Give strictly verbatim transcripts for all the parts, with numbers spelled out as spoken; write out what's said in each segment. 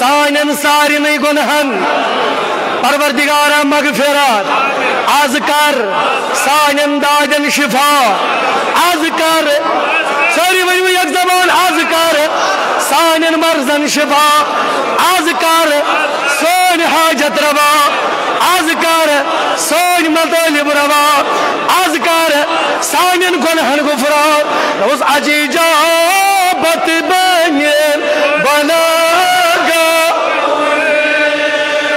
سانٮ۪ن سارنٕے گۄنہَن پروردگارا مغفرت۔ از کر سانٮ۪ن دادٮ۪ن شفا۔ از کر، سٲری ؤنِو یک زبان، از کر سانٮ۪ن مرضن شفا۔ از کر سٲنۍ حاجت روا۔ از کر سٲنۍ مطالب روا۔ از کر سانٮ۪ن گۄنہَن غفران۔ دوٚپُس، اجابت بنہِ بلاگا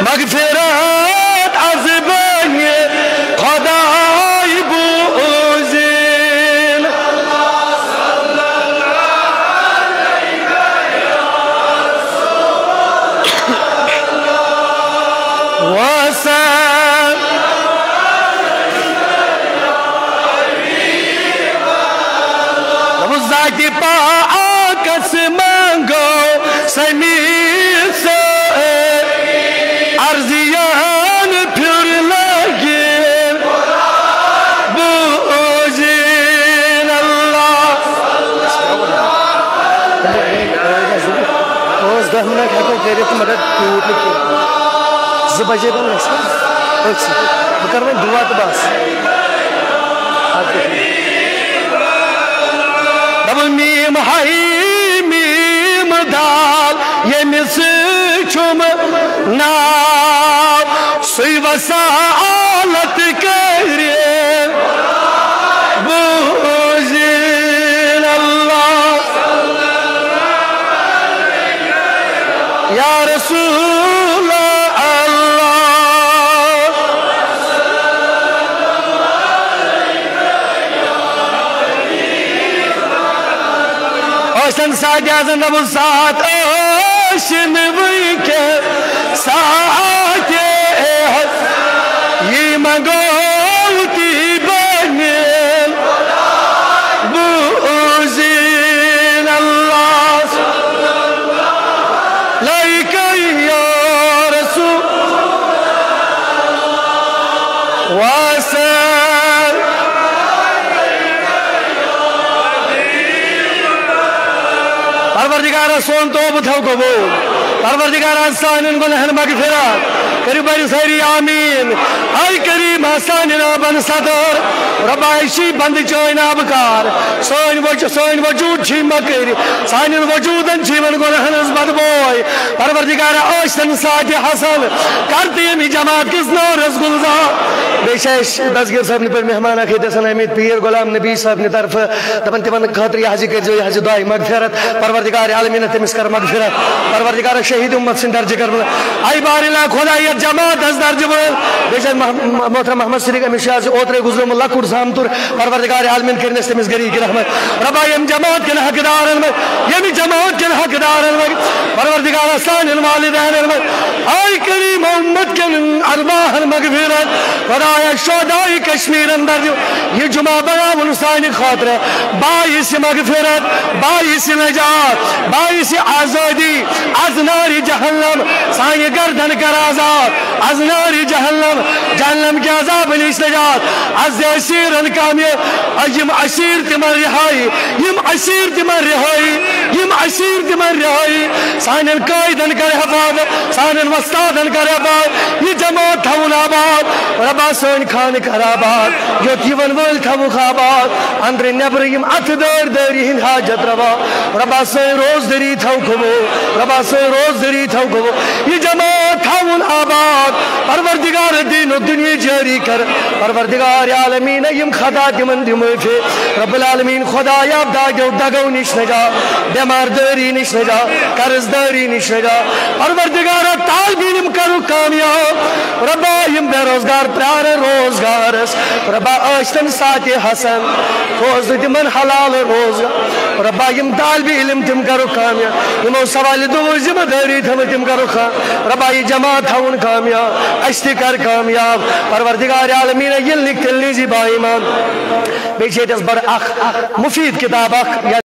مغفرت از بنہِ خدای بوزین۔ وسلم۔ دوٚپُس، ذاتِ پاکس منٛگو سمیع سے عرضیان پھر لگے بوزین اللہ۔ پانٛژھ دَہ مِنَٹ ہٮ۪کو کٔرِتھ، مگر تیوٗت نہٕ کینٛہہ۔ زٕ بجے بَنہِ اَسہِ أتھۍ سۭتۍ۔ بہٕ کَرٕ وۄنۍ دُعا تہٕ بَس۔ اَدٕ کیٛاہ۔ دَپُن میٖم ہَے میٖم دال، ییٚمِس چھُم ناو، سُے وسالت کٔرِتھ بوٗزِن اللہ۔ یا رسول اللہ۔ ٲسن ساتہِ آسن دَپُن ساتھ ٲسِن وٕنکیٚس ساتہِ یہِ منٛگو تی بَنہِ بوٗزِن اللہ۔ لایکے یا رسول وسل۔ پروردگارا سون توبہٕ تھاو قبول۔ پروردگارا سانٮ۪ن گۄناہن مغفرت کٔرِو بڑِ سٲری آمیٖن۔ اے کریم سانٮ۪ن آبن ستر۔ رۄبا أسۍ چھِ بندٕ چٲنۍ آبہٕ کار۔ سٲنۍ وجوٗ-، سٲنۍ وجوٗد چھِ مکٔرۍ۔ سانٮ۪ن وجوٗدن چھِ یِمن گۄناہن ہٕنٛز بدبوے۔ پروردگارا ٲسۍ تن ساتہِ حسن۔ کر تہٕ ییٚمہِ جماعت کِس نارس گُلزار۔ بیٚیہِ چھِ اَسہِ دستگیر صٲبنہِ پٮ۪ٹھ مہمان اکھ ییٚتہِ آسان آمٕتۍ پیٖر غلام نبی صٲبنہِ طرفہٕ۔ دپان تِمن خٲطرٕ یہِ حظ یہِ کٔرۍزیو یہِ حظ یہِ دعایہِ مغفرت۔ پروردگار عالمیٖنہ تٔمِس کر مغفرت۔ پروردگار شہید امت سٕنٛدۍ درجہٕ کر بلند۔ اے بار اللہ خدا یتھ جماعت ہٕنٛز درجہٕ بلند۔ بیٚیہِ چھِ اَسہِ مح-، محترم محمد صدیق، أمِس چھُ آز اوترے گُزریومُت لۄکُٹ زامتُر۔ پروردگار عالمیٖن کٔرِنۍ اَسہِ تٔمِس گریٖکہِ رحمت۔ رۄبا ییٚمہِ جماعت کٮ۪ن حقدارن منٛز، ییٚمہِ جماعت کٮ۪ن حقدارن منٛز، پروردگارا سانٮ۪ن والدینن منٛز، اے کریم امت کٮ۪ن ارواحن مغفرت۔ خدایا شہدائے کشمیرن درجہٕ یہِ جمعہ بناوُن سانہِ خٲطرٕ باعث مغفرت، باعث نجات، باعث آزادی از نارِ جہنم۔ سانہِ گردن کر آزاد از نارِ جہنم، جہنم کہِ عذابہٕ نِش نجات۔ از دِ اسیرن کامیاب، از یِم اسیر تِمن رہایی، یِم اسیر تِمن رہایی، یِم اسیر تِمن رہایی۔ سانٮ۪ن قٲیدن کر حفاظت، سانٮ۪ن وۄستادن کر حفاظت۔ یہِ جماعت تھاوُن آباد۔ رۄبا سٲنۍ خانہٕ کر آباد، یوٚت یِوَن وٲلۍ تھاوُکھ آباد۔ اندرٕ نٮ۪برٕ یِم اَتھٕ دٲرۍ دٲرۍ یِہِنٛدۍ حاجت روا۔ رۄبا سٲنۍ روزدٔری تھاو قبوٗل۔ رۄبا سٲنۍ روزدٔری تھاو قبوٗل۔ یہِ جماعت تھاوُن آباد۔ پروردگار دیٖنُک دُنیا جٲری کر۔ پروردگار عالمیٖن یِم خطا تِمن دِ معٲفی۔ رب العالمین خدایا داغیو دگو نِش نجات، بیمار دٲری نِش نجات، قرض دٲری نِش نجات۔ پروردگارا طالب علم کرُکھ کامیاب۔ رۄبا یِم بے روزگار پرٛارن روزگارس، رۄبا ٲسۍ تن ساتہِ حسن، سوز نہٕ تِمن حلال روزگار۔ رۄبا یِم طالب علم تِم کرُکھ کامیاب، یِمو سوالہِ دُعہٕچ ذمہٕ دٲری تھٲومٕژ تِم کرُکھ کام۔ رۄبا یہِ جماعت تھاوُن کامیاب، اَسہِ تہِ کر کامیاب۔ پروردگار عالمیٖن ییٚلہِ نِکۍ تیٚلہِ نیٖزِ با ایمان۔ بیٚیہِ چھِ ییٚتٮ۪س بڑٕ اکھ مُفیٖد کِتاب اکھ،